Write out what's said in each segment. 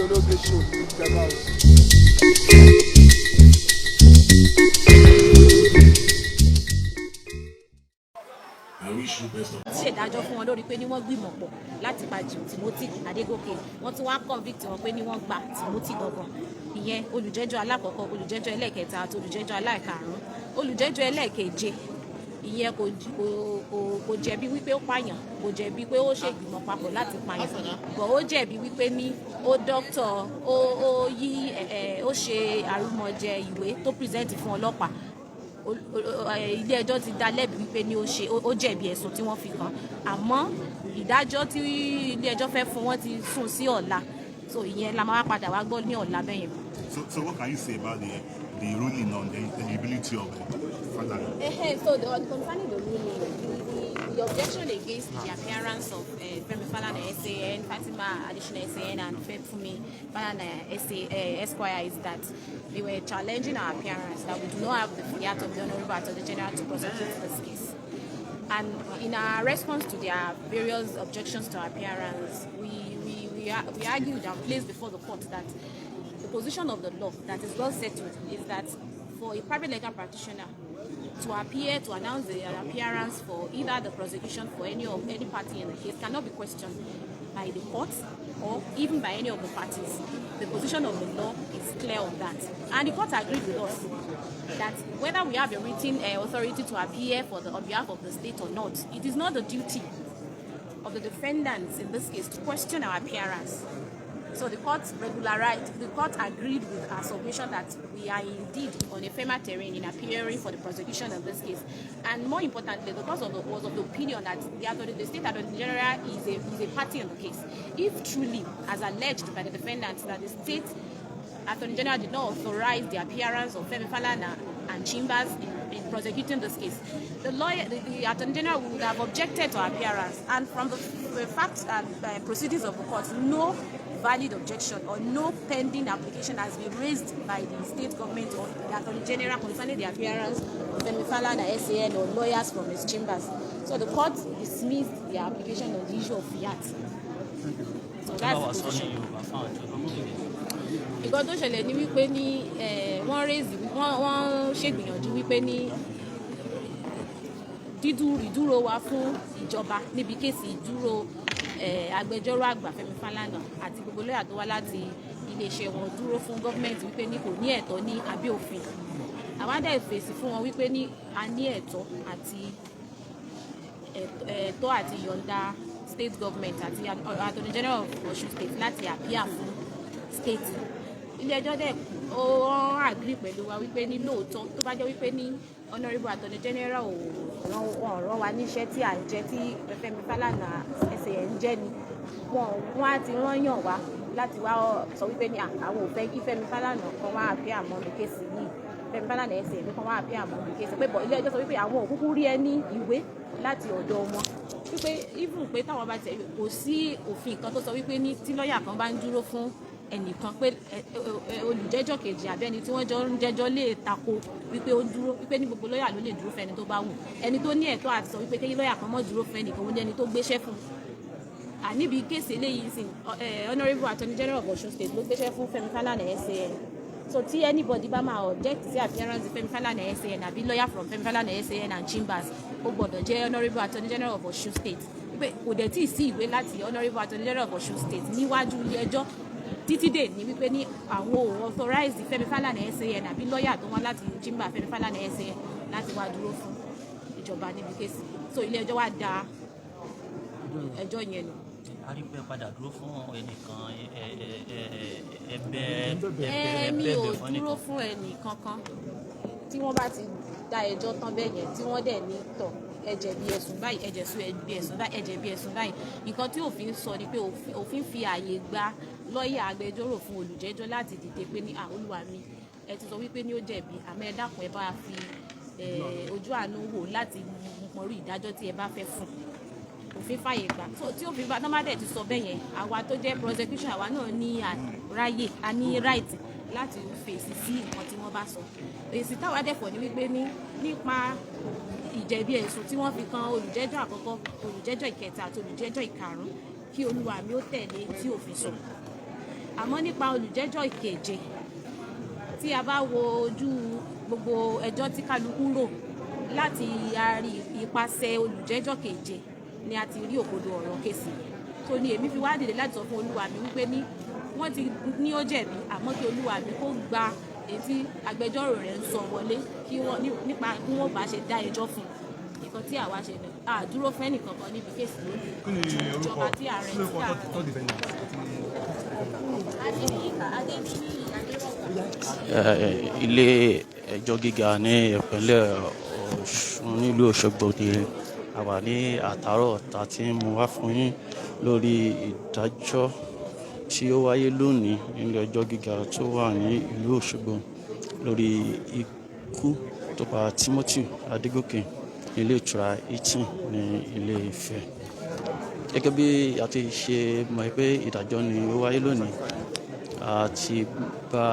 Ológe Show with Gabas. I wish you best of Ṣèdájọ́ fún wọn lórí pé ní wọ́n gbìmọ̀ pọ̀ láti pa Timothy Adégòkè. Wọ́n tún wá convict wọn pé ní wọ́n gba Timothy gangan. Ìyẹn olùjẹ́jọ́ alákọ̀ọ́kọ́, olùjẹ́jọ́ ẹlẹ́ẹ̀kẹta àti olùjẹ́jọ́ aláìkarùn-ún. Olùjẹ́jọ́ ẹlẹ́ẹ̀keje, ìyẹn kò jẹ̀bi wípé ó pààyàn, kò jẹ̀bi pé ó ṣègbìmọ̀ papọ̀ láti pààyàn, bọ̀ ó jẹ̀bi wípé ní ó doctor, ó yí ẹ ó ṣe àrùmọ̀jẹ ìwé tó present fún ọlọ́pàá. Ilé ẹjọ́ ti dá lẹ́bi wípé ní ó ṣe ó jẹ̀bi ẹ̀sùn tí wọ́n fi kàn, àmọ́ ìdájọ́ tí ilé ẹjọ́ fẹ́ fún wọn ti sún sí ọ̀la. So ìyẹn la máa padà wá gbọ́ ní ọ̀la bẹ́yẹn. So what can you say about the ruling on the eligibility of Falana? So concerning the ruling, the objection against the appearance of Femi Falana SAN, Fatima Adesina SAN, and Femi Falana SA, Esquire is that they were challenging our appearance, that we do not have the fiat of the Honorable Attorney General to prosecute this case. And in our response to their various objections to our appearance, we argued and placed before the court that the position of the law that is well settled is that for a private legal practitioner to appear, to announce the appearance for either the prosecution, for any party in the case, cannot be questioned by the court or even by any of the parties. The position of the law is clear on that. And the court agreed with us that whether we have a written authority to appear for the on behalf of the state or not, it is not the duty of the defendants in this case to question our appearance. So the court agreed with our submission that we are indeed on a firmer terrain in appearing for the prosecution of this case. And more importantly, the court was of the opinion that the state attorney general is a party in the case. If truly, as alleged by the defendants, that the state attorney general did not authorize the appearance of Femi Falana and Chambers in prosecuting this case, the attorney general would have objected to our appearance. And from the facts and proceedings of the court, no valid objection or no pending application has been raised by the state government or the attorney general concerning the appearance of Femi Falana SAN or lawyers from his chambers. So the court dismissed the application on the issue of fiat. So Bá wa that's the sọ ní position. Yorùbá fáwọn tó lọ kéde. Nǹkan tó ṣẹlẹ̀ ní wípé ní wọ́n raise, wọ́n ṣègbìyànjú wípé ní dídú ìdúró wa fún ìjọba níbi case, ìdúró agbẹjọ́rò àgbà Fẹ́mi Fálànà àti gbogbo lọ́yà tó wá láti iléeṣẹ́ wọn dúró fún gọ́ọ̀mẹ̀ntì, wípé ní kò ní ẹ̀tọ́ ní abẹ́ òfin. Àwa dẹ̀ fèsì fún wọn wípé ní a ní ẹ̀tọ́ àti yọ̀ǹda state government àti Attorney General of Osun State láti appear fún state. Ilé ẹjọ́ dẹ̀ ó agree pẹ̀lú wa wípé ní lóòótọ́, tó bá jẹ́ wípé ní Honourable Attorney General ò rán wọn rán wa níṣẹ́ tí à ń jẹ́, tí Fẹ́mi Fálànà SAN ń jẹ́ ni, wọ́n á ti rán yàn wá láti wá sọ wípé ní àwọn ò fẹ́ kí Fẹ́mi Fálànà kan wá appear mọ́ ní case yìí, Fẹ́mi Fálànà SAN kan wá appear mọ́ ní case pé bọ̀. Ilé ẹjọ́ sọ wípé àwọn ò kúkú rí ẹ ní ìwé láti ọ̀dọ̀ wọn, wípé even pé táwọn bá tẹ̀, kò sí òfin kan tó sọ wípé ní tí lọ́ọ̀yà kan bá ń dúró fún ẹnìkan pé olùjẹ́jọ́ kejì àbí ẹni tí wọ́n jọ ń jẹ́jọ́ lè tako wípé ó dúró, wípé ní gbogbo lọ́ọ̀yà ló lè dúró fẹ́ni tó bá wù. Ẹni tó ní ẹ̀tọ́ àti sọ wípé kí lọ́ọ̀yà kan mọ́ dúró fún ẹnìkan, ó ní ẹni tó gbéṣẹ́ fún. Àníbi case eléyìí sìn, Honourable Attorney General of Osun State ló gbéṣẹ́ fún Fẹ́mi Fálànà SAN. So tí anybody bá máa object sí appearance Fẹ́mi Fálànà SAN àbí lawyer from Fẹ́mi Fálànà SAN and Chambers, ó gbọ́dọ̀ jẹ́ Honourable Attorney General of Osun State, pé kò dẹ̀ tí ì sí ìwé láti Honourable Attorney General of Osun State níwájú ilé ẹjọ́ títí dè ní wípé ní àwọn ò authorize Fẹ́mi Fálànà SAN àbí lawyer tó wá láti chamber Fẹ́mi Fálànà SAN láti wá dúró fún ìjọba níbi case. So ilé ẹjọ́ wá da ẹjọ́ yẹn nù. A rí pé padà dúró fún ẹnìkan, ẹ ẹ ẹ ẹbẹ ẹbẹ Èmi ò ẹbẹ fún dúró ẹnìkan. Fún ẹnì kankan. Tí wọ́n bá ti dá ẹjọ́ tán bẹ́ẹ̀ yẹn, tí wọ́n dẹ̀ ní tọ̀, ẹ jẹ̀bi ẹ̀sùn báyìí, ẹ jẹ̀bi ẹ̀sùn báyìí, ẹ jẹ̀bi ẹ̀sùn báyìí, nǹkan tí òfin sọ ni pé òfin fi ààyè gba lọ́ọ̀yà agbẹjọ́rò fún olùjẹ́jọ́ láti dìde pé ní, "Ah, olúwa mi, ẹ ti sọ wípé ní ó jẹ̀bi, àmọ́ ẹ dákun, ẹ bá fi ojú àánú wò láti mọrú ìdájọ́ tí ẹ bá fẹ́ fún." Òfin fàyè gbà. So tí òfin bá tọ́mádẹ̀ ti sọ bẹ́ẹ̀ yẹn, àwa tó jẹ́ prosecution, àwa náà ní ráyè, a ní right láti fèsì sí nǹkan tí wọ́n bá sọ. Èsì táwa dẹ̀ fọ̀ ni wípé ní nípa ìjẹ̀bi ẹ̀sùn tí wọ́n fi kan olùjẹ́jọ́ àkọ́kọ́, olùjẹ́jọ́ ìkẹta àti olùjẹ́jọ́ ìkarùn-ún, kí olúwa mi ó tẹ̀lé tí òfin sọ. Àmọ́ nípa olùjẹ́jọ́ ìkeje, tí a bá wo ojú gbogbo ẹjọ́ tí kálukú rò láti àárí ipasẹ̀ olùjẹ́jọ́ keje ni a ti rí òkodo ọ̀rọ̀ case tó ní. Èmi fi wá dìde láti sọ fún olúwa mi wípé ní wọ́n ti ní ó jẹ̀bi, àmọ́ kí olúwa mi kó gba èyí tí agbẹjọ́rò rẹ̀ ń sọ wọlé, kí wọ́n nípa bí wọ́n bá ṣe dá ẹjọ́ fún un. Nǹkan tí àwa ṣe ní àdúró fẹ́ nìkankan níbi case lónìí. Kí ni orúkọ Ìjọba tí ààrẹ kí ni orúkọ tí ààrẹ third defendant àti Adéníyì Adéníyì Adérọ̀gbà. Ilé ẹjọ́ gíga ní ìpínlẹ̀ Ọ̀ṣun nílùú Òṣogbo ni a wà ní àtàárọ̀ tá a ti ń mú wá fún yín lórí ìdájọ́ tí ó wáyé lónìí nílé ẹjọ́ gíga tó wà ní ìlú Òṣogbo lórí ikú tó pa Timothy Adégòkè ní ilé ìtura Hilton ní Ilé Ifẹ̀. Gẹ́gẹ́ bí a ti ṣe mọ̀ pé ìdájọ́ ni ó wáyé lónìí, a ti bá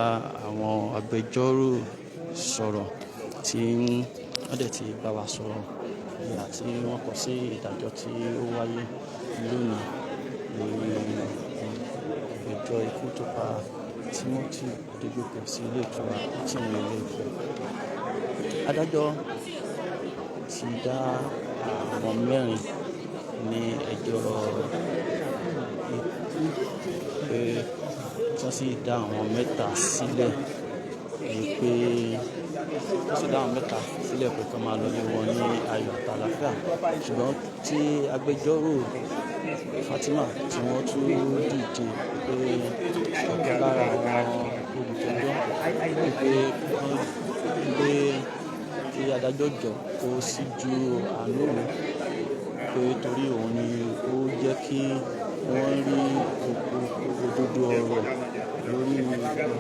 àwọn agbẹjọ́rò sọ̀rọ̀ tí wọ́n dẹ̀ ti bá wa sọ̀rọ̀ ìhà tí wọ́n kọ sí ìdájọ́ tí ó wáyé lónìí lórí ìgbẹ́jọ́ ikú tó pa Timothy Adégòkè sí ilé ìtura Hilton ní Ilé Ifẹ̀. Adájọ́ ti dá àwọn mẹ́rin ní ẹjọ́ ikú pé tí wọ́n sì dá àwọn mẹ́ta sílẹ̀ pé wọ́n sì dá àwọn mẹ́ta sílẹ̀ pé kí wọ́n máa lọ lé wọn ní ayọ̀ àti àlàáfíà. Ṣùgbọ́n tí agbẹjọ́rò Fatima tí wọ́n tún dìde pé ọ̀kan lára àwọn olùjẹ́jọ́ pé wọ́n pé kí adájọ́ jọ̀ọ́ kó síjú àánú wò pé torí òun ni ó jẹ́ kí wọ́n rí òdodo ọ̀rọ̀ lórí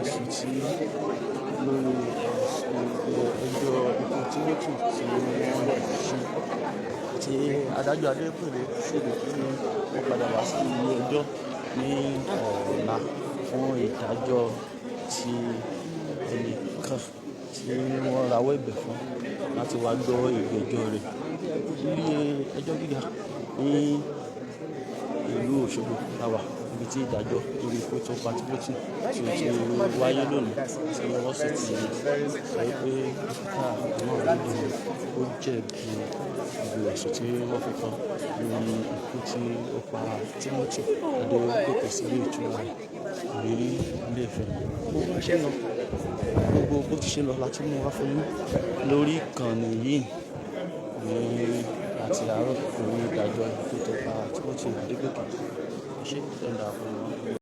ẹ̀sùn tí lórí ẹ̀sùn ẹjọ́ ikú Timothy tí wọ́n ṣe, tí adájọ́ Adépèlé ṣèlérí pé wọ́n padà wá sí ilé ẹjọ́ ní ọ̀la fún ìdájọ́ tí ẹnìkan tí wọ́n rawọ́ ẹ̀bẹ̀ fún láti wá gbọ́ ìgbẹ́jọ́ rẹ̀. Ilé ẹjọ́ gíga ní ìlú Òṣogbo la wà, níbi tí ìdájọ́ lórí ikú tó pa Timothy tí ó ti wáyé lónìí, tí wọ́n sì ti sọ pé dókítà náà ó jẹ̀bi gbogbo ẹ̀sùn tí wọ́n fi kàn lórí ikú tí ó pa Timothy Adégòkè sí ilé ìtura Ìrírí Ilé Ifẹ̀. Bó bá ṣe lọ, gbogbo bó ti ṣe lọ láti mú wá fún yín lórí ìkànnì yìí ní àti àárọ̀ lórí ìdájọ́ ikú tó pa Timothy Adégòkè. Ẹ ṣé, ẹ ń darapọ̀ mọ́.